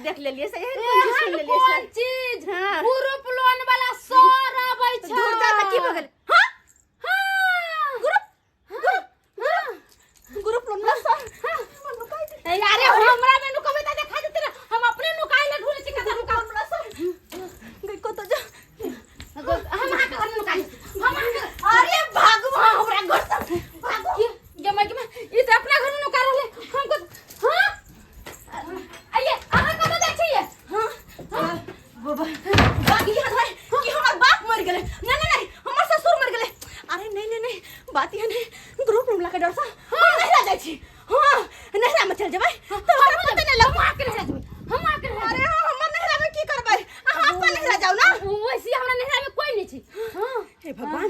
देख लेलिए से एहन कोन चीज सुनि एहन लेलिए कोन से चीज हाँ। ग्रुप लोन वाला सर आबै छै दूर जा तऽ की भऽ गेल हाँ हाँ ग्रुप ग्रुप ग्रुप लोन वाला सर हमर नुकाइ दे। ए, अरे हमरा में नुकबै त देखा देते ना हम अपने नुकाइ ले ढूंढै छी कतऽ नुका लोन वाला सर गई कतऽ जा हम अहाँके घर में नुका ली हम अहाँके अरे भागू हमरा घर से भागू के गे माय ई त अपना घर में नुका रहले हमको हां आइए अहाँ कतऽ जाइ छियै हाँ हाँ बाबा बाकी याद है कि हमर बाप मर गेले नहीं नहीं नहीं हमर ससुर मर गेले अरे नहीं नहीं नहीं बात यह नहीं ग्रुप रूम लाके डर सा हम नहिरा जाइ छी हाँ नहिरा में चल जेबै तो हमरा पते नहीं हम लगतै आके रह जेबै हम आके रह अरे हाँ हमर नहिरा में की करबै अहाँ अपन नहिरा जाउ ना वैसे हमरा नहिरा में कोई नहीं छै हां हे भगवान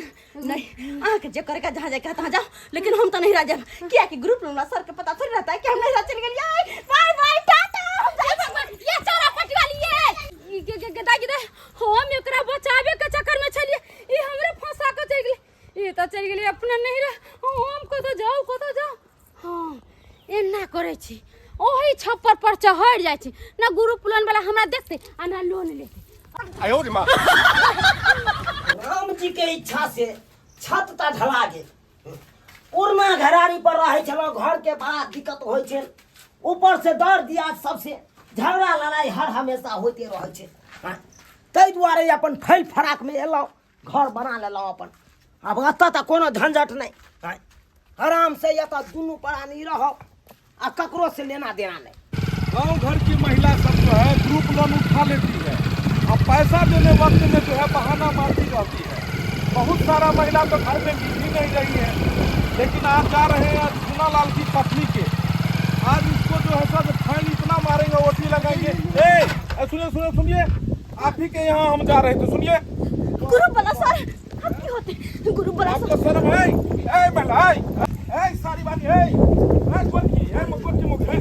नहीं अहाँ के जे करे के जहाँ जाए के तहाँ जाओ लेकिन हम तो नहीं रह जाब किया कि ग्रुप में सर के पता थोड़ी रहता है कि हम नहीं रह चल गेलिए बाय बाय टाटा हम जाइ छी। ये चौरा पटवाली ये गे गे गे दागी दे हम एकरा बचावे के चक्कर में छलिए ई हमरे फंसा के चल गेलै ई त चल गेलै अपने नहीं रह हम कतऽ जाऊ कतऽ जाऊ हाँ एना करै छी ओही छप्पर पर चढ़ जाइ छी ना ग्रुप लोन वाला हमरा देखते आ ना लोन लेते 哎呦我的妈！ Ram ji के इच्छा से छत तऽ ढला गेल पुरना घरारी पर रहै छलहुँ घर के बड़ा दिक्कत होइ छै ऊपर से दर दियाद सबसे झगड़ा लड़ाई हर हमेशा होइते रहै छै हँ, ताहि दुआरे अपन फैल फराकमे एलहुँ घर बना लेलहुँ अपन आब एतऽ तऽ कोनो झंझट नहि हँ, आरामसँ एतऽ दुनू प्राणी रहब आ ककरो से लेना देना नहीं गांव घर की महिला सब जो है ग्रुप लोन उठा लेती है और पैसा देने वक्त में जो है बहाना मारती रहती है। बहुत सारा महिला तो घर में मिल ही नहीं रही है, लेकिन आज जा रहे हैं आज चुनालाल की पत्नी के, आज इसको जो है सर फाइन इतना मारेंगे, ओटी लगाएंगे। ए सुनिए सुनिए सुनिए, आप ही के यहाँ हम जा रहे थे, सुनिए ग्रुप वाला सर अब की होते ग्रुप वाला सर आपको शर्म है? ए महिला, ए ए सारी बात, ए ए गोरकी, ए गोरकी मुख, ए ए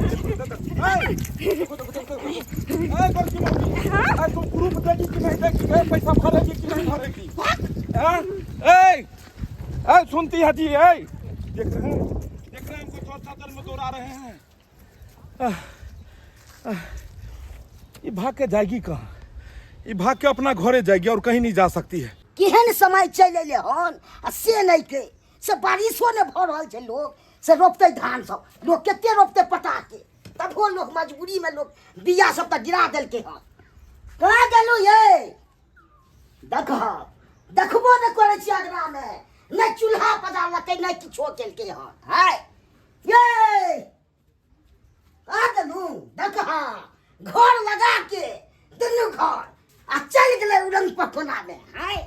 गोरकी मुख, ए तुम ग्रुप देगी कि नहीं देगी? ए पैसा भरेगी कि नहीं भरेगी? हाँ? ए ए सुनती है जी, ए देख रहे हैं, देख रहे हैं हमको चोर चादर में दौड़ा रहे हैं। ये भाग के जाएगी कहाँ? ये भाग के अपना घरे जाएगी और कहीं नहीं जा सकती है। केहन समय चलि अयलै हन आ से नहि के से बारिशो नहि भऽ रहल छै। लोक से रोपतै धान सब, लोक कते रोपतै पटा के, तबो लोक मजबूरीमे लोक बिया सब तऽ गिरा देलकै हन। कहाँ गेलहुँ ये? देखह देखबो नहि करै छी अगनामे, नहि चूल्हा पजारलकै नहि किछो केलकै हन। हाय ये कहाँ गेलहुँ? देखह घर लगा के दुनू घर आ चलि गेलै उड़ंग पटोनामे। हाय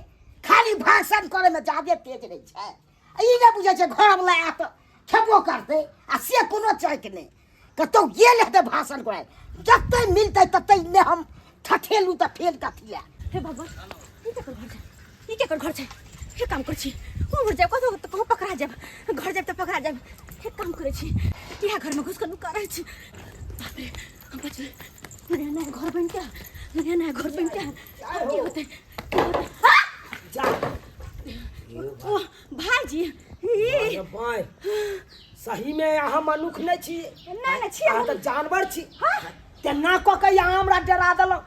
खाली भाषण करैमे जादे तेज रहै छै, आ ई नहि बुझै छै घरवला आयत खेबो करतै, आ से कोनो चैक नहि। कतहु गेल हेतै भाषण करै, जतै मिलतै ततै नहि हम ठठेलू तऽ फेर कथी लए। हे भगवान, ई केकर घर छै? ई केकर घर छै? हे काम करै छी, उम्हर जायब कतहु तऽ कहूँ पकड़ा जायब, घर जायब तऽ पकड़ा जायब। हे काम करै छी, इएह घरमे घुसि कऽ नुका रहै छी। बाप रे, हम बचबै। नया नया घर बनि के, नया नया घर बनि के आब की होतै, की होतै? आ! जा ओ भाईजी, ई अरे बाय, सही में अहाँ मनुख नहीं छी। नहि नहि छी। अहाँ तऽ जानवर छी। तेना कऽ के अहाँ हमरा डरा देलहुँ,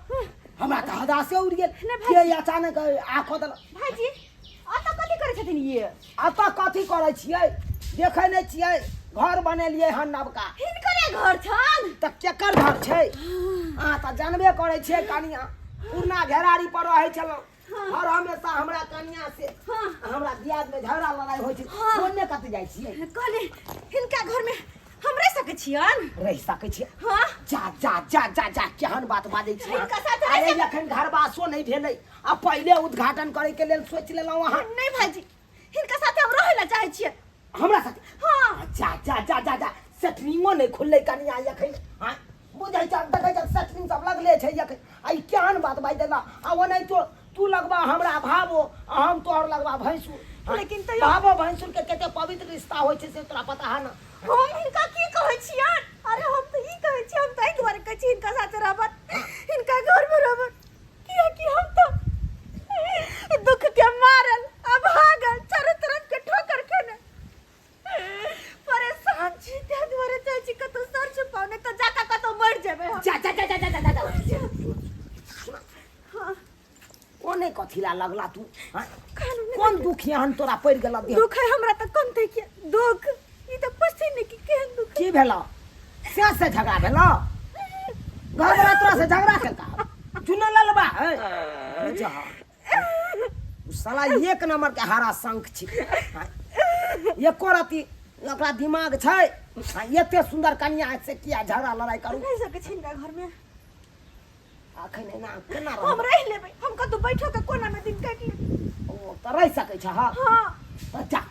हमरा तऽ हदासे उड़ि गेल। नहि भाई। के अचानक आ कऽ देलहुँ। भाईजी, अतऽ कथी करै छथिन ये? एतऽ कथी करै छियै? देखै नहि छियै, घर बनेलियै हन नबका। हिनकरे घर छन? तऽ केकर घर छै? अहाँ तऽ जानबे करै छियै कनिया, पुरना घेरारी पर रहै छलहुँ। हर हमेशा हमरा कनिया से हमरा दियाद में झगड़ा लड़ाई होइ छै। कोने कतऽ जाइ छियै? कहली हिनका घर में हम रहि सकै छियन? रहि सकै छियै। हाँ। जा जा जा जा जा, केहन बात बाजै छियै? हिनका साथ रहि अरे एखन घरवासो नहि भेलै आ पहिले उद्घाटन करे के लेल सोचि लेलहुँ अहाँ। नहीं भाईजी, हिनका साथे हम रहै ला चाहै छियै। हमरा साथे? हाँ। जा जा जा जा जा, सेटरिंगो नहि खुललै कनिया एखन। आँय, बुझै छ, देखै छ सेटरिंग सब लगले छै एखन, आ ई केहन बात बाजि देला? आ ओनाहितो तू लगबा हमरा भावो आ हम तोहर लगबा भैंसुर। लेकिन तैयो- भावो भैंसुर के कते पवित्र रिश्ता होइ छै से तोरा पता है ना? हम हिनका की कहै छियन? अरे हम तऽ ई कहै छियै, हम तऽ एहि दुआरे कहै छी हिनका साथे रहबन, हिनका घर में रहबन, कियाकि हम तऽ दुख के मारल अभागल चारों तरफ के ठोकर खेने परेशान छी, ताहि दुआरे चाहै छी कतौ सर छुपाउ, नहि तऽ जाकऽ कतौ मरि जेबै हम। जा जा जा जा जा जा जा। कथी ला लगला तू हाँ? कानू ने कोन दुख एहन तोरा पड़ि गेल देह? दुख है हमरा तऽ कम दै के दुख ई तऽ पुछै ने कि केहन दुख की भेला से से झगड़ा भेला घर वाला तोरा से झगड़ा केलका चुनल ललबा है बुझा उ साला एक नंबर के हरा शंख छी हाँ? एको रति ओकरा दिमाग छै हाँ, एते सुंदर कन्या से किया झगड़ा लड़ाई करू रहि सकै छी हिनका घरमे अखन एना केना हम रहब रहि लेबै हम कतौ बैठो के कोना मे दिन काटि लेबै ओ तऽ रहि सकै छ हँ हँ तऽ जा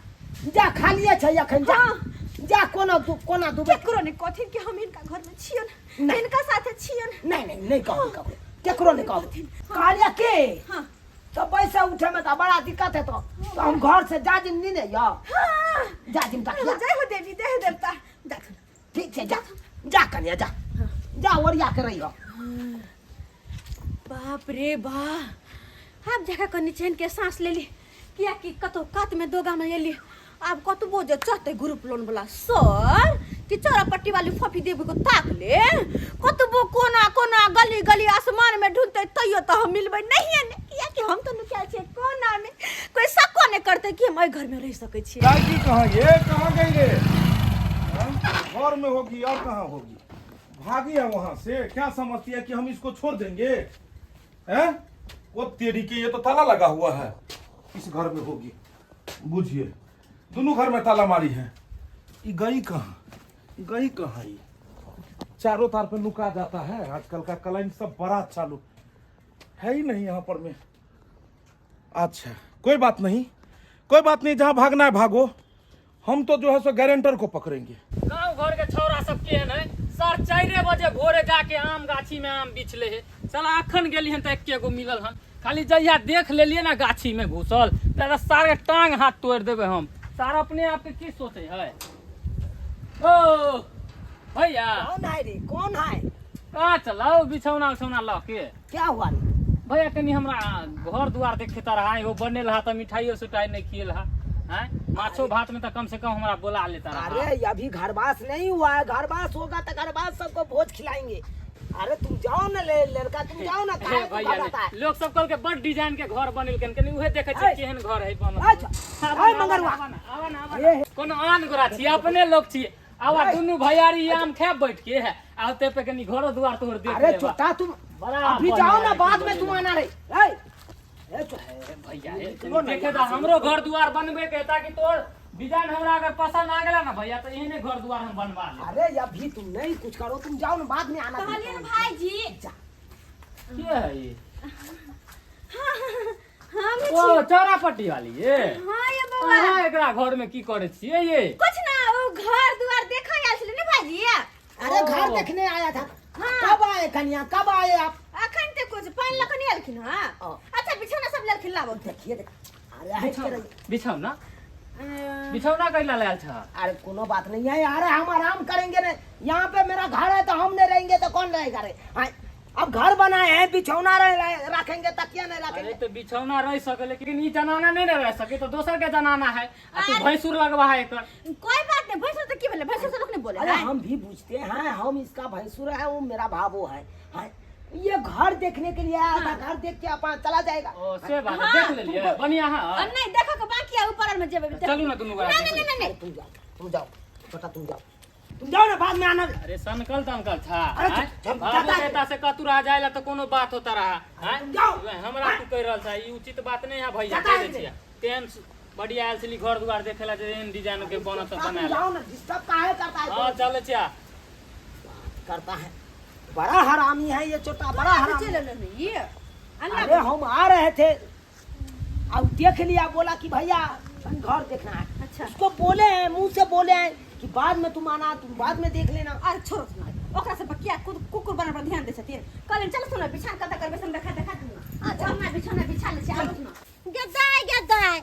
जा खालिए छै अखन जा हाँ। जा कोनो दु कोना दुबे केकरो नहि कहथिन कि हम हिनका घर मे छियन नहि। हिनका साथे छियन नहीं नहीं नहीं कहब ककरो केकरो नहीं कहब कहलिए के हाँ। तो पैसा उठे में तो बड़ा दिक्कत है तो हम घर से जाजिम नहीं ने यो हाँ जाजिम तकिया जय हो देवी जय हो देवता जाथुन ठीक छै जा जा कनिया जा जा ओरिया के रहियो बाप रे बा आब जगह कनि चैन के सांस लेली कियाकि कतौ कात में दोगा में एली आब कतबो जे चढ़ते ग्रुप लोन वाला सर कि चौरा पट्टी वाली फफी देवी को ताक ले कतबो कोना कोना गली गली आसमान में ढूंढते तैयो तो हम मिलबै नहीं ने कियाकि हम तो नुकायल छियै कोना में कोई शको नहीं करते कि हम एहि घर में रह सकै छियै गायकी कहाँ ये कहाँ गई रे हाँ? घर में होगी और कहाँ होगी भागी है वहां से क्या समझती है कि हम इसको छोड़ देंगे हैं वो तेरी के ये तो ताला लगा हुआ है इस घर में होगी बुझिए दोनों घर में ताला मारी है ये गई कहाँ गई कहाँ ये चारों तार पे नुका जाता है आजकल का क्लाइंट सब बड़ा चालू है ही नहीं यहाँ पर में अच्छा कोई बात नहीं कोई बात नहीं जहाँ भागना है भागो हम तो जो है सो गारंटर को पकड़ेंगे गाँव घर के छौड़ा सब केहन है सर 4 बजे भोरे जाके आम गाछी में आम बिछ ले है साला अखन गेली हन तऽ एके गो मिलल हन खाली जहिया देख लेलिए ना गाछी में घुसल तारा सारे टांग हाथ तोड़ देबै हम सारा अपने आप के की सोचे है ओ भैया कौन है रे कौन है कहाँ चलाओ बिछौना उछौना लऽ के क्या हुआ रे भैया कनी हमरा घर दुआर देखे तर आए हो बनेल हा तऽ मिठाइयो सुटाई नहीं खियल हा हैं माछो भात में तो कम से कम हमरा बोला लेता रहा अरे अभी घरवास नहीं हुआ है घरवास होगा तो घरवास सबको भोज खिलाएंगे अरे तुम जाओ ना ले लड़का तुम जाओ ना हे काहे तू भैया घबराता है लोग सब कहल के बड़ डिजाइन के घर बनेलकन कनी उहे देखे छी ऐ। केहन घर है बनल अच्छा आवा ऐ ना, मंगरवा आवा ना, आवा ना, आवा ए। ना। कोनो आन गोरा छी अपने लोग छी आवा दुनू भैयारी आम खाए बैठ के है आवते पे कनी घरो दुआर तोहर देख अरे लेबा। छोटा तुम बड़ा अभी बढ़िया जाओ ना है, बाद में तुम आना रे ऐ ए छोटा भैया हे, निकलो ना देखे यहाँ दा से। हमरो घर दुआर बनबे के है, ताकि तोर डिजाइन हमरा अगर पसंद आ गेला ना भैया तो एहने घर दुआर हम बनवा लेब अरे अभी तुम नहीं कुछ करो तुम जाओ ना बाद में आना कहलियै ने भाईजी जा के है ये हम ओ चौरा पट्टी वाली ये हाँ ये बौआ अहाँ एकरा घर में की करे छियै ये कुछ ना वो घर दुआर देखा आयल छलै ने भाईजी अरे घर ओ। देखने आया था हाँ। कब आए कन्या कब आए आप अखन ते कुछ पानि लऽ कऽ नहि एलखिन हँ ओ। अच्छा बिछौना सब लेलखिन लाबो देखिए देख अरे हट के रहिए। बिछौना बिछौना कैला लायल छ अरे कोनो बात नहीं है अरे हम आराम करेंगे ना यहाँ पे मेरा घर है तो हम नहीं रहेंगे तो कौन रहेगा रे हाँ, अब घर बनाए हैं बिछौना रहे, रहे, रखेंगे तकिया नहीं अरे रखेंगे तो बिछौना रह सके लेकिन ई जनाना नहीं ना रह सके तो दोसर के जनाना है आ तू भैंसुर लगवा है एकर कोई बात नहीं भैंसुर तो की भेलै भैंसुर से लोक नहीं बोले अरे है हम भी पूछते हैं हम इसका भैंसुर है वो मेरा भावो है हाँ, ये घर देखने के लिए आया था घर देख के अपन चला जाएगा ओ से बात हाँ, देख लेलिए बढ़िया है और नहीं देखो के बाकी है ऊपर में जेबै चलू ना दुनू गोरा नहीं नहीं नहीं अरे तुम जाओ तुम जाओ छोटा तुम जाओ तुम जाओ ना बाद में आना अरे सनकल तनकल था अरे आँय? जब बाबू जाता है। बेटा से कतुरा जाए ला तो कोनो बात होता रहा आँय? जाओ। हमरा तू कह रहल छा ई उचित बात नहीं है भैया जाता कह है दै छियै तेहन बढ़िया आयल छली घर दुआर देखे ला जे एहन डिजाइन के बनत तुम बनायल जाओ ना डिस्टर्ब काहे करता है हां चले छिया करता है बड़ा हरामी है ये छोटा बड़ा हरामी चल नहीं ये अरे हम आ रहे थे अब देख लिया बोला कि भैया घर देखना है अच्छा। उसको बोले हैं मुंह से बोले हैं कि बाद में तुम आना तुम बाद में देख लेना अरे छोड़ो सुना ओकरा सब पर किया कुकुर बनल पर ध्यान दै छथिन कहलिन चल सुना बिछान कतऽ करबै से हम देखा देखा दियौ अच्छा हमरा बिछौना बिछा लै छी आबू सुना गदाय गदाय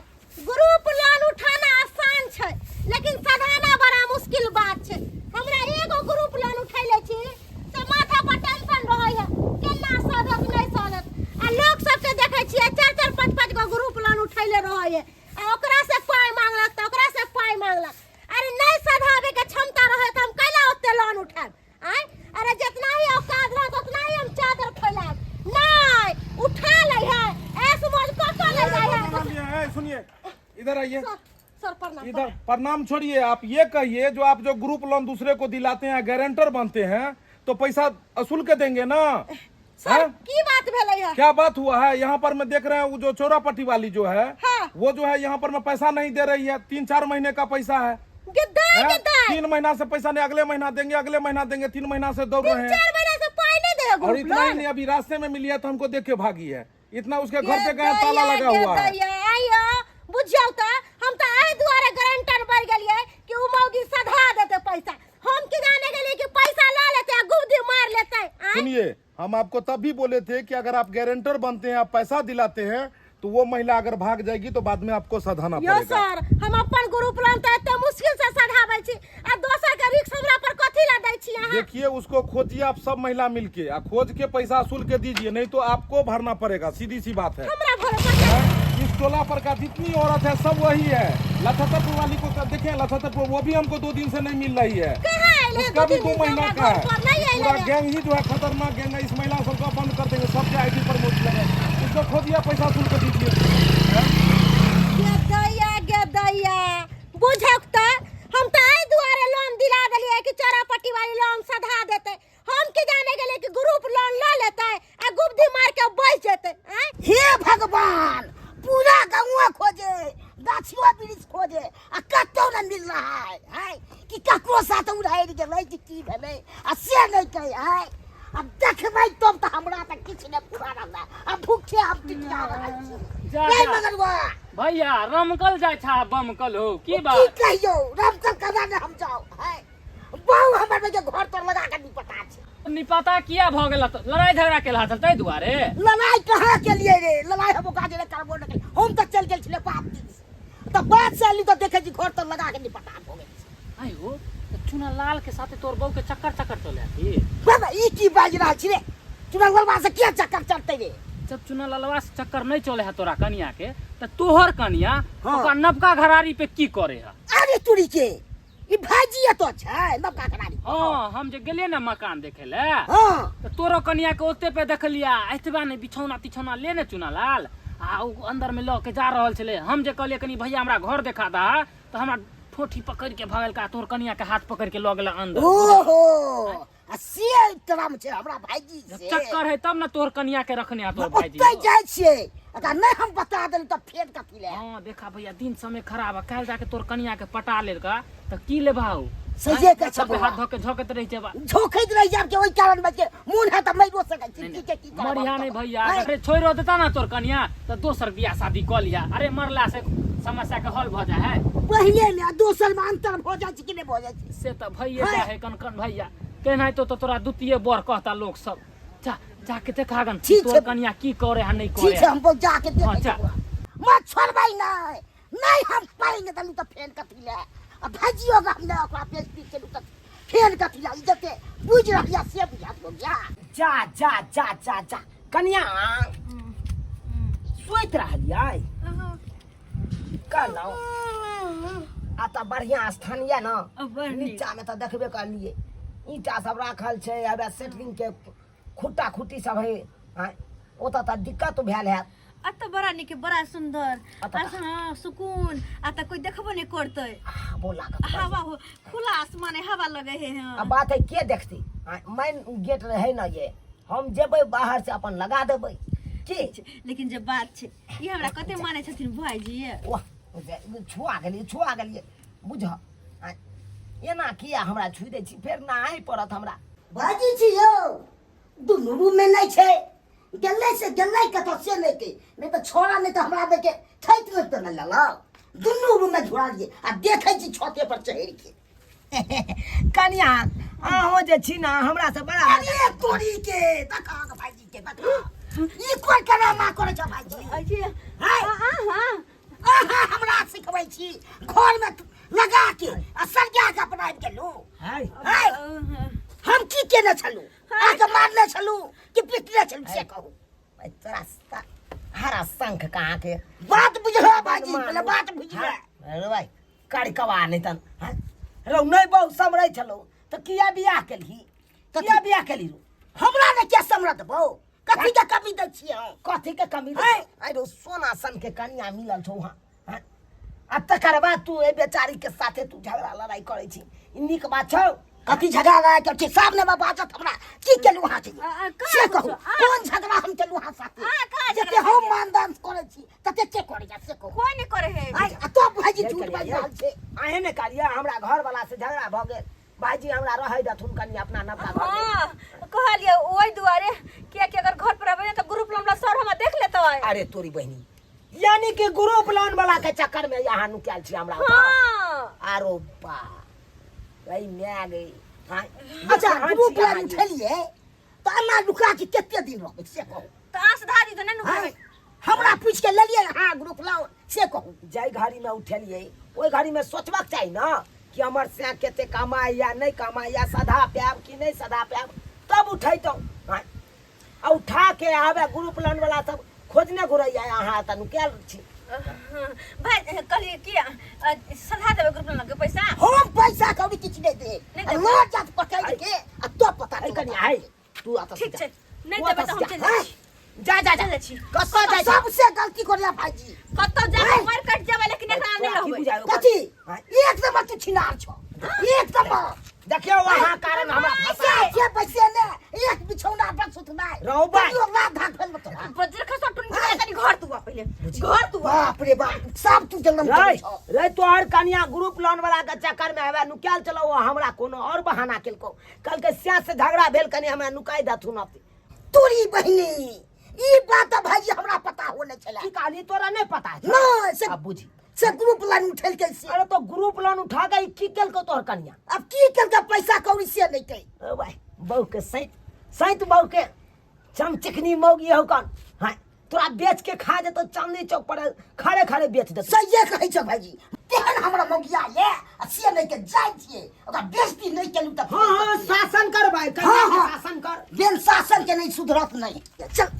ग्रुप लोन उठाना आसान छै लेकिन सधाना बड़ा मुश्किल बात छै हमरा एगो ग्रुप लोन उठैले छी तऽ माथा पर टेंशन रहै है केना सधत नहि सधत आ लोक सबके देखै छियै चारि चारि पाँच पाँच गो ग्रुप लोन उठैले रहै है आ ओकरा से पाइ मांगलक तऽ ओकरा से पाइ मांगलक अरे नहि सधाबे के क्षमता रहै तऽ हम कैला ओते लोन उठायब आँय अरे जितना ही औकात रहत उतना ही हम चादर फैलायब नहि उठा लै है ऐस मौज कऽ इधर प्रणाम छोड़िए, आप ये कहिए जो आप जो ग्रुप लोन दूसरे को दिलाते हैं, गारंटर बनते हैं, तो पैसा असूल के देंगे ना? सर हैं? की बात भेलै है? क्या बात हुआ है? यहाँ पर मैं देख रहे हैं, वो जो चौरापट्टी वाली जो है, हाँ। वो जो है यहाँ पर मैं पैसा नहीं दे रही है। 3-4 महीने का पैसा है। गद्दार हैं? गद्दार 3 महीना से पैसा नहीं, अगले महीना देंगे, अगले महीना देंगे, 3 महीना से दौड़ रहे हैं। 4 महीना से पाई नहीं दे और ग्रुप इतना ही लोन। नहीं, अभी रास्ते में मिली है तो हमको देख के भागी है। इतना उसके घर पे गए, ताला लगा हुआ है। आइयो बुझियौ त, हम त एहि दुआरे गारंटर बढ़ गेलियै कि उ मौगी सधा देतै पैसा। हम की जाने गेलियै कि पैसा ल लेतै आ गुबदी मार लेतै, आँय? सुनिए, हम आपको तब भी बोले थे कि अगर आप गारंटर बनते हैं, आप पैसा दिलाते हैं, तो वो महिला अगर भाग जाएगी तो बाद में आपको सधाना यो पड़ेगा। सर, हम अपन ग्रुप लोन त एते मुश्किल से सधाबै छी आ दोसर के रिक्स हमरा पर कथी ला दै छी अहाँ? देखिए, उसको खोजिए आप सब महिला मिलके, आ खोज के पैसा वसूल के दीजिए, नहीं तो आपको भरना पड़ेगा, सीधी सी बात है। हमरा भरे पड़तै? इस टोला पर का जितनी औरत है, सब वही है। लथतरपुर वाली को देखें, लथतरपुर, वो भी हमको 2 दिन से नहीं मिल रही है। कहाँ अइले? उसका भी 2-3 दो दिन से महीना हमरा का घर है। पर नहीं अइले पूरा रे। गैंग ही जो है खतरनाक गैंग है। इस महिला सबको बंद कर देंगे, सबके आईडी पर मोच लगे। उसको खोजिए, पैसा वसूल के दीजिए। गेदैया गेदैया, बुझक त, हम त एहि दुआरे लोन दिला देलियै कि चौरापट्टी वाली लोन सधा देतै। हम की जाने गेलियै कि ग्रुप लोन ल लेतै आ गुबदी मार के बैठ जेतै, आँय? हे भगवान, पूरा गाँव खोजे, गाछियो वृक्ष खोजे आ कतौ न मिल रहा है, है कि ककरो साथ उड़ारि गेलै कि की भेलै आ से नहि कहै है। अब देखबै तब तऽ हमरा तऽ किछु नहि पूरा रहलै आ भूखे हम टिटिया रहल छी। जा, नहीं जा। मगर वाह। भैया, रमकल जाइ छा बमकल हो की की बात? कहियौ, रामकल कदा ने हम जाओ है बहु हमर में जे घर तर लगा के निपटा छै। निपता किया भऽ गेल? तऽ लड़ाई झगड़ा केला छल ताहि दुआरे? लड़ाई कहाँ के लिए रे, लड़ाई हम ओकरा जरे करबो नहि केलियै। हम तऽ चलि गेल छलियै बाप दिस, तऽ बात से अयली तऽ देखै छी घर तर लगा के निपटा भऽ गेल छै। आइ हो, तऽ चुना लाल के साथे तोर बहू के चक्कर चक्कर चले की? बाबा, ई की बाजि रहल छी रे? चुना ललवा से किया चक्कर चलतै रे? जब चुना ललवा से चक्कर नहीं चले है तोरा कनिया के, तऽ तोहर कनिया हाँ। ओकरा नबका घरारी पे की करे है? अरे तुरी के, ई भाईजी एतऽ छै नबका घरारी? हाँ, हम जे गेलियै ने मकान देखे ले, तऽ तोरो कनिया के ओते पे देखलिया। एतबा नहि, बिछौना तिछौना ले ने चुना लाल आ उ अंदर में लऽ के जा रहल छलै। हम जे कहलियै, कनी भैया हमरा घर देखा दा, तऽ हमरा ठोठी पकड़ के भगलका, तोहर कनिया के हाथ पकड़ के लऽ गेला अंदर। ओहो, आ से क्रम छै हमरा भाईजी से? चक्कर है तब ने तोहर कनिया के रखने आ तोहर भाईजी। ओतै जाइ छियै, अगर नहि हम बता देली तऽ फेर कथी ले? हाँ, देखा भैया, दिन समय खराब है। काल्हि जाके तोहर कनिया के पटा लेलका तऽ की लेबा सहिए कहै छै सबके बौआ। हाथ धऽ के झोकैत रहि जेबा। झोकैत रहि जायब के ओहि कारण में के मोन है तऽ मरियो सकै छी। की के की करब मरिया हम नहीं तऽ? भैया। हैं? अरे छोड़ो देता ना तोर कनिया तऽ दोसर बियाह शादी कऽ लिया। अरे, मरला से समस्या के हल भऽ जाइ है? पहिले में आ दोसर में अंतर भऽ जाइ छै कि नहि भऽ जाइ छै? से तऽ भइए हैं? जाइ है कन कन भैया। केनाहितो तऽ तोरा द्वितीय बर कहता लोक सब। जा, जाके देखागन। ठीक तोर छै। कनिया की करे है, नहीं करे ठीक छै, है। हम जाके हाँ, देखै जा। छियै। मत छोड़बै नहि, नहि हम पाएंगे तलू तऽ फेर कथी ले आ भाजियो के हम नहि ओकरा बेइज्जती केलू तऽ फेर कथी ले? ई जते बुझि रहलियै से बुझात हो गया। जा जा जा जा जा, कनिया सुति रहलियै। कहलहुँ आ तऽ बढ़िआँ स्थान यऽ ने? नीचामे तऽ देखबे करलियै, ईंटा सब राखल छै, हवे सेटरिंग के खुट्टा खुट्टी सब है। आँय, ओतऽ तऽ दिक्कत भेल हैत। अतऽ बड़ा नीक, बड़ा सुंदर। अतऽ हाँ, सुकून। आ तऽ कोई देखबो नहीं करतै। आ, बोला कऽ तऽ हवा हो, खुला आसमान है, हवा लगे है। आ हाँ। बात है, के देखतै? आँय, मेन गेट रहै ने, ये हम जेबै बाहर से अपन लगा देबै की? लेकिन जे बात छै, ई हमरा कते मानै छथिन भाईजी ये। वाह, छुआ गेलियै, छुआ गेलियै। बुझ, आँय, एना किया हमरा छुइ दै छी? फेर नहाय पड़त हमरा। भाजी छी यौ, दुनू रूम में नहि छै। गेलै से गेलै कतऽ से नहि के, नहि तऽ छोड़ा, नहि तऽ हमरा देखे ठकि लेत ने। लेलक दुनू रूम में झुरालियै आ देखै छी छते पर चढ़ि के। कनिया, अहूँ जे छी ने हमरा से बड़ा अरे तोरी के, देखा भाईजी के, देखा ई कोन करामा करै छ भाईजी? अजी। हैं? हाँ हाँ। अहाँ हमरा सिखबै छी? घर में लगा के आ सरिया के अपना आबि गेलहुँ। है। हैं? हम की केने छलहुँ? अहाँके मारने छलहुँ कि पिटने छलहुँ, से कहू। तोरा हरा शंख कहाँ के बात बुझलो भाईजी? पहिले बात बुझलो। अरे भाई, कड़कवा नहि तन। हैं? रौ, नहि बहु समरै छलौ तऽ किया बियाह केलही? किया बियाह केलही रौ? हमरा ने क्या समरत बौ? कथी के कमी दै छियै हम? कथी के कमी? हैं? अरे रौ, सोना सन के कनिया मिलल छौ। वहाँ हैं? आ तकर बाद तू एहि बेचारी के साथे तू झगड़ा लड़ाई करै छी ई नीक बात छौ कथी झगड़ा लड़ाई करै छी सामने में बाजत हमरा की केलू अहाँ के आ, आ, कहाँ से कहू कुछो? आ। कोन झगड़ा हम केलू अहाँ साथे आ, कहाँ जते झगड़ा हम केलियै? मानदान करै छी तते के करै जा से कहू कोई नहीं करे है आइ आ तो भाईजी ये झूठ करिया, बाजि ये। रहल छै अहें ने करिया हमरा घर वाला से झगड़ा भऽ गेल भाईजी हमरा रहै देथुन कनि अपना नवका घर मे। हाँ कहलिए ओहि दुआरे किया कि अगर घर पर आबे तो ग्रुप लोन वाला सर हमरा देख लेते अरे तोरी बहिनी यानी कि ग्रुप लोन वाला के चक्कर में यहाँ नुकायल छी हमरा ओतऽ। हाँ आरो बा गई मैं गई हाँ अच्छा कहाँ ग्रुप छी लोन अहाँ ये? उठेलियै तऽ एना लुका के कते दिन रहबै से कहू तो आस धा दी तो नहीं हाँ? नुकाबे हमरा पूछि के लेलियै अहाँ ग्रुप लोन से कहू जाहि घड़ी में उठेलियै ओहि घड़ी में सोचबाक चाही ने कि हमर सैं कते कमाइ या नहि कमाइ या सधा पायब कि नहि सधा पायब तब उठैतहुँ आँय। आ उठा के आबे ग्रुप लोन वाला सब खोजने घुरैया अहाँ तऽ नुकायल छी हाँ, भाई कहलिए कि सधा देबै ग्रुप लोन के पैसा हम पैसा कौड़ी किछु नहि देब नहि आ देबै। लऽ जात पकड़ि के आ तो पता अरे चलत कनि आइ तू अतऽ ठीक छै नहि तू देबै अतऽ तऽ हम से चलि जा। जाइ छी जा जा जा चलि जाइ छी कतऽ जाइ छी? सबसे गलती करला भाईजी कतौ जाके मर कट जेबै लेकिन एकरा नहि तोरा की रहबै बुझाइ ओकर? कथी आँय? एक नंबर तू छिनार छौ एक नंबर देखियौ अहाँ कारण हमरा फंसा पैसा पैसे ने एक बिछौना पर सुतनाइ रौ बा। कहियो रात धाक भेल तोरा बज्र खसा टुन कनि घर तू आ पहिले घर तू आ बाप रे बाप सब तू जंगम रे रे तोहर कनिया ग्रुप लोन वाला के चक्कर में हवे नुकायल चलो हमरा कोनो और बहाना केलको कल के स्या से झगड़ा भेल कनी हमरा नुकाई दथुन अब तोरी बहिनी ई बात तऽ भाईजी हमरा पता हो नहि छलै की कहली तोरा नहीं पता है नहि से अब बुझी से ग्रुप लाइन उठेल के से अरे तो ग्रुप लोन उठा के ई की केलको तोहर कनिया अब की केलकै पैसा कौड़ी से नहि कै ओ भाई बहू के सैत सैत बहू के चमचिकनी मौगी हो कन हाँ तोरा बेच के खा जेतो चांदनी चौक पर खड़े खड़े बेच देतो सहिए कहै छ भाईजी तेहन हमरा मौगिया ये आ से नहि के जाइ छियै ओकरा बेइज्जती नहि केलू तऽ हाँ हाँ शासन कर भाई कन्या हाँ, के हाँ। शासन कर बिन शासन के नहीं सुधरत नहीं चल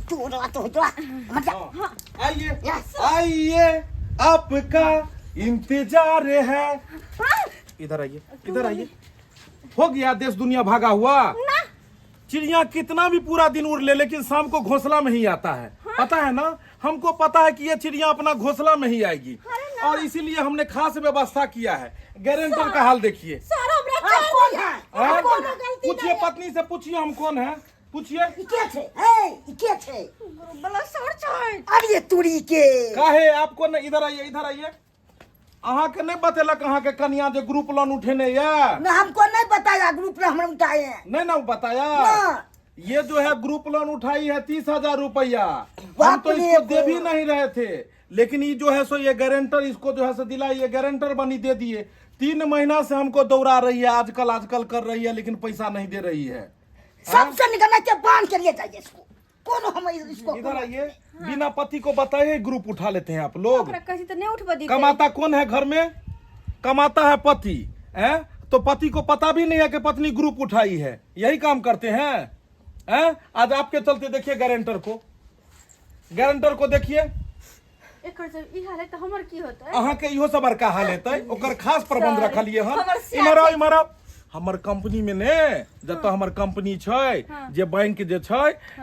तू रहा तो तोरा मत जा आइए यस। आइए आपका इंतजार है इधर आइए इधर आइए हो गया देश दुनिया भागा हुआ चिड़िया कितना भी पूरा दिन उड़ ले लेकिन शाम को घोंसला में ही आता है पता है ना हमको पता है कि ये चिड़िया अपना घोंसला में ही आएगी और इसीलिए हमने खास व्यवस्था किया है गारंटर का हाल देखिए सर हमरा आप कौन है हाँ? आप कौन है पूछिए पत्नी से पूछिए हम कौन है पूछिए ई के छै ए ई के छै बला सर छै अरे तुरी के काहे आपको न इधर आइए इधर आइए अहाँ के नहीं बतेलक अहाँ के कनिया जे ग्रुप लोन उठेने या ना हमको नहीं बताया ग्रुप में हम उठाए हैं नहीं ना बताया ना। ये जो है ग्रुप लोन उठाई है 30,000 रुपया हम बाप तो रे इसको दे बाप। भी नहीं रहे थे लेकिन ये जो है सो ये गारंटर इसको जो है सो दिलाई ये गारंटर बनी दे दिए 3 महीना से हमको दौड़ा रही है आजकल आजकल कर रही है लेकिन पैसा नहीं दे रही है सबसे निकलना के बांध के लिए जाइए इसको कौन हम इसको इधर आइए बिना पति को बताए ही ग्रुप उठा लेते हैं आप लोग ओकरा कहै छी तऽ नहि उठबऽ दी कमाता कौन है घर में कमाता है पति हैं तो पति को पता भी नहीं है कि पत्नी ग्रुप उठाई है यही काम करते हैं हैं आज आपके चलते देखिए गारंटर को गारंटर को देखिए एकर जब ई हाल है तऽ हमर की होतै अहाँ के इहो सब बड़का हाल हेतै ओकर खास प्रबंध Sorry. रखलिए हन हमर सिया इम्हर आउ इम्हर आउ हमर कंपनी में ने जतऽ हमर कंपनी छै जे बैंक जे छै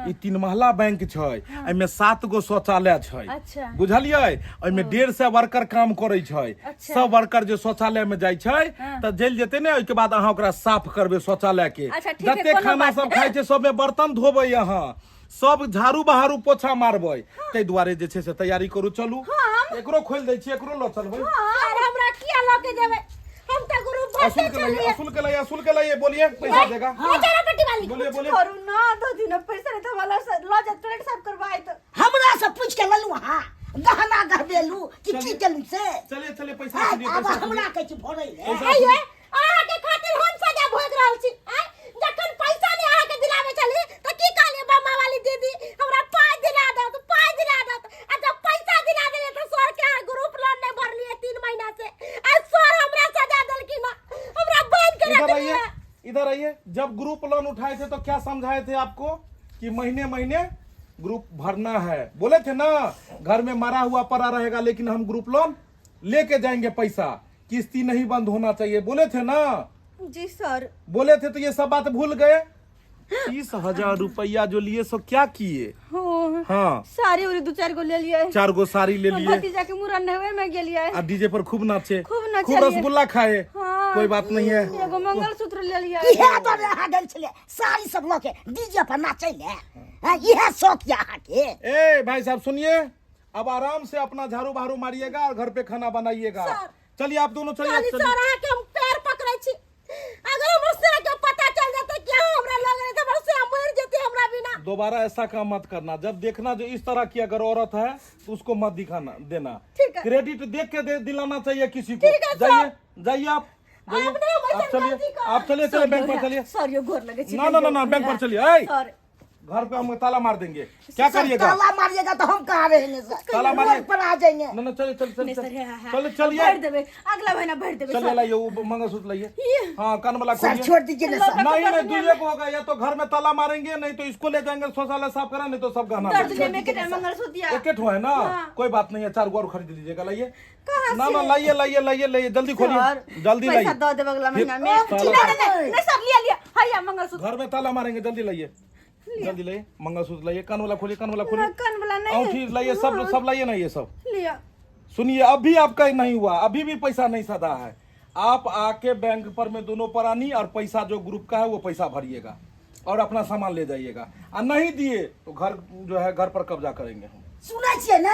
ई 3 महला बैंक छै एहिमे 7 गो शौचालय छै अच्छा। बुझलियै एहिमे 150 वर्कर काम करै छै अच्छा। सब वर्कर जे शौचालय में जाइ छै तऽ जलि जेतै ने ओहिके बाद अहाँ ओकरा साफ करबै शौचालय के अच्छा, ठीक है, जते कोनो खाना बात सब खाइ छै सबमे बर्तन धोबै अहाँ सब झाड़ू बहारू पोछा मारबै ताहि दुआरे जे छै से तैयारी करू चलू एकरो खोलि दै छी एकरो लऽ चलबै सर हमरा किया लऽ के जेबै हम तऽ ग्रुप भरते असूल के लाइए चलिए असूल के लाइए असूल के लाइए बोलिए पैसा देगा बेचारा पट्टी वाली बोलिए बोलिए करू ना दो दिन पैसा नहीं तो वाला लऽ जात टॉयलेट साफ करवाए तऽ हमरा से पूछ के लेलू अहाँ गहना गहबेलू कि की केलू से चलिए चलिए पैसा आय, चलिए आब पैसा हमरा कहै छी भरै ले पैसा आइए अहाँके खातिर हम सजा भोग रहल छी आय जखन पैसा नहि अहाँके दिलाबै छली तऽ की कहलियै बम्मा वाली दीदी हमरा पाइ दिला दत पाइ दिला दत आ जब पैसा दिला देलियै तऽ सर के अहाँ ग्रुप लोन नहि भरलियै 3 महीना से आ सर हमरा सजा देलखिन हँ। हमरा बांध के इधर रखलियै आइए इधर आइए जब ग्रुप लोन उठाए थे तो क्या समझाए थे आपको कि महीने महीने ग्रुप भरना है बोले थे ना घर में मरा हुआ पड़ा रहेगा लेकिन हम ग्रुप लोन लेके जाएंगे पैसा किस्ती नहीं बंद होना चाहिए बोले थे ना जी सर बोले थे तो ये सब बात भूल गए 30,000 रुपया जो लिए सो क्या किए? हो। हाँ। साड़ी उड़ी दू चार गो ले लिए। चार गो साड़ी ले लिए। भतीजा के मुड़न हेवे में गेलिए। आ डीजे पर खूब नाचे। खूब नाचलिए। खूब रसगुल्ला खाए। हाँ। कोई बात नहीं है। एगो मंगलसूत्र ले लिए। इहे दुआरे अहाँ गेल छलियै साड़ी सब लऽ के डीजे पर नाचै लए? हँ, इहे शौक यऽ अहाँके? ए भाई साहब सुनिए, अब आराम से अपना झाड़ू बहारू मारिएगा और घर पे खाना बनाइएगा। चलिए आप दोनों चलिए। खाली चलिए। सर, अहाँके हम पैर पकड़ै छी, अगर हमर से के पता चल जेतै कि अहाँ हमरा लग रहे, तऽ हमर से मरि जेतै हमरा बिना। दोबारा ऐसा काम मत करना। जब देखना जो इस तरह की अगर औरत है तो उसको मत दिखाना देना। ठीक है। क्रेडिट देख के दे दिलाना चाहिए किसी को। ठीक है, सर। जाइए जाइए आप, जाइए। आप नहीं, हम आप ऐसा चलिए, गलती करब। आप चलिए, चलिए बैंक पर चलिए। सर यो गोर लगे छी। ना ना ना ना, बैंक पर चलिए। ऐ, सर घर पे हम ताला मार देंगे, क्या सर, करिएगा? ताला मारिएगा तो हम कहाँ रहेंगे सर? ताला मारिए। रोड पर आ जाएंगे। ना ना, चलिए चलिए नहीं चलिए। सर, हाँ, हाँ। चलिए भर चलिए। देबै, अगला महीना भर देबै। चलिए सर। लाइए वो मंगलसूत्र लाइए। हाँ, कान वाला सर खोलिए। छोड़ दीजिए ना सर। नहीं नहीं, दुइये को होगा, या तो घर में ताला मारेंगे, नहीं तो इसको ले जाएंगे शौचालय साफ करा, नहीं तो सब गहना दर्द ले में के मंगलसूत्र या एक ठो है ना, कोई बात नहीं है, चार गो और खरीद लीजिएगा। लाइए कहाँ ना ना से? लाइए लाइए लाइए लाइए, जल्दी सर, खोलिए, जल्दी पैसा लाइए। दऽ देब अगला फिर महीना में। ताला- नहीं नहीं नहीं सर, लिया लिया हैया मंगलसूत्र। घर में ताला मारेंगे, जल्दी लाइए, जल्दी लाइए, मंगलसूत्र लाइए, कान वाला खोलिए, कान वाला ना, खोलिए, कान वाला नहीं है। अंगूठी लाइए, सब सब लाइए ना ये सब। लिया। सुनिए, अभी आपका नहीं हुआ, अभी भी पैसा नहीं सदा है। आप आके बैंक पर में दोनों प्राणी और पैसा जो ग्रुप का है वो पैसा भरिएगा और अपना सामान ले जाइएगा, और नहीं दिए तो घर जो है घर पर कब्जा करेंगे हम। सुनै छियै ने?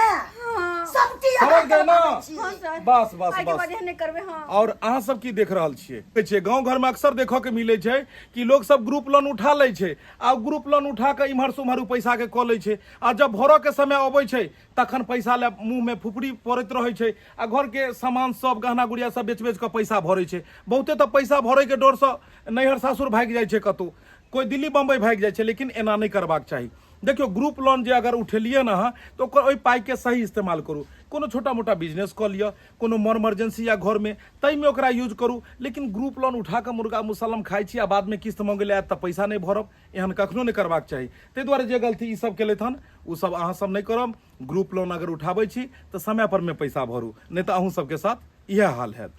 सब चीज समझ अहाँ गए ना? करबाबै छी। हाँ सर। बस बस आइ के बस। बाद एहन नहि करबै। हाँ। और अहाँ सब की देख रहल छियै? देखै छियै गाँव घरमे अक्सर देखऽ के मिलै छै कि लोग सब ग्रुप लोन उठा लै छै आ ग्रुप लोन उठा कऽ इम्हर से उम्हर उ पैसा के कऽ लै छै, आ जब भरऽ के समय अबै छै तखन पैसा लए मुँहमे फुफरी पड़ैत रहै छै आ घरके सामान सब गहना गुड़िया सब बेच बेच कऽ पैसा भरै छै। बहुते तऽ पैसा भरैके डरसँ नैहर सासुर भागि जाइ छै, कतहु कोइ दिल्ली बम्बई भागि जाइ छै, लेकिन एना नहि करबाक चाही। देखियौ, ग्रुप लोन जे अगर उठेलियै ने अहाँ, तऽ ओकर ओहि पाइके सही इस्तेमाल करू, कोनो छोटा मोटा बिजनेस कऽ लिअ, कोनो मर इमरजेंसी या घरमे ताहिमे ओकरा यूज करू, लेकिन ग्रुप लोन उठा कऽ मुर्गा मुसल्लम खाइ छी आ बादमे किस्त मङ्गै लए आयत तऽ पैसा नहि भरब, एहन कखनो नहि करबाक चाही। ताहि दुआरे जे गलती ईसभ केलथि हन ओसभ अहाँसभ नहि करब। ग्रुप लोन अगर उठाबै छी तऽ समय परमे पैसा भरू, नहि तऽ अहूँ सबके साथ इएह हाल हैत।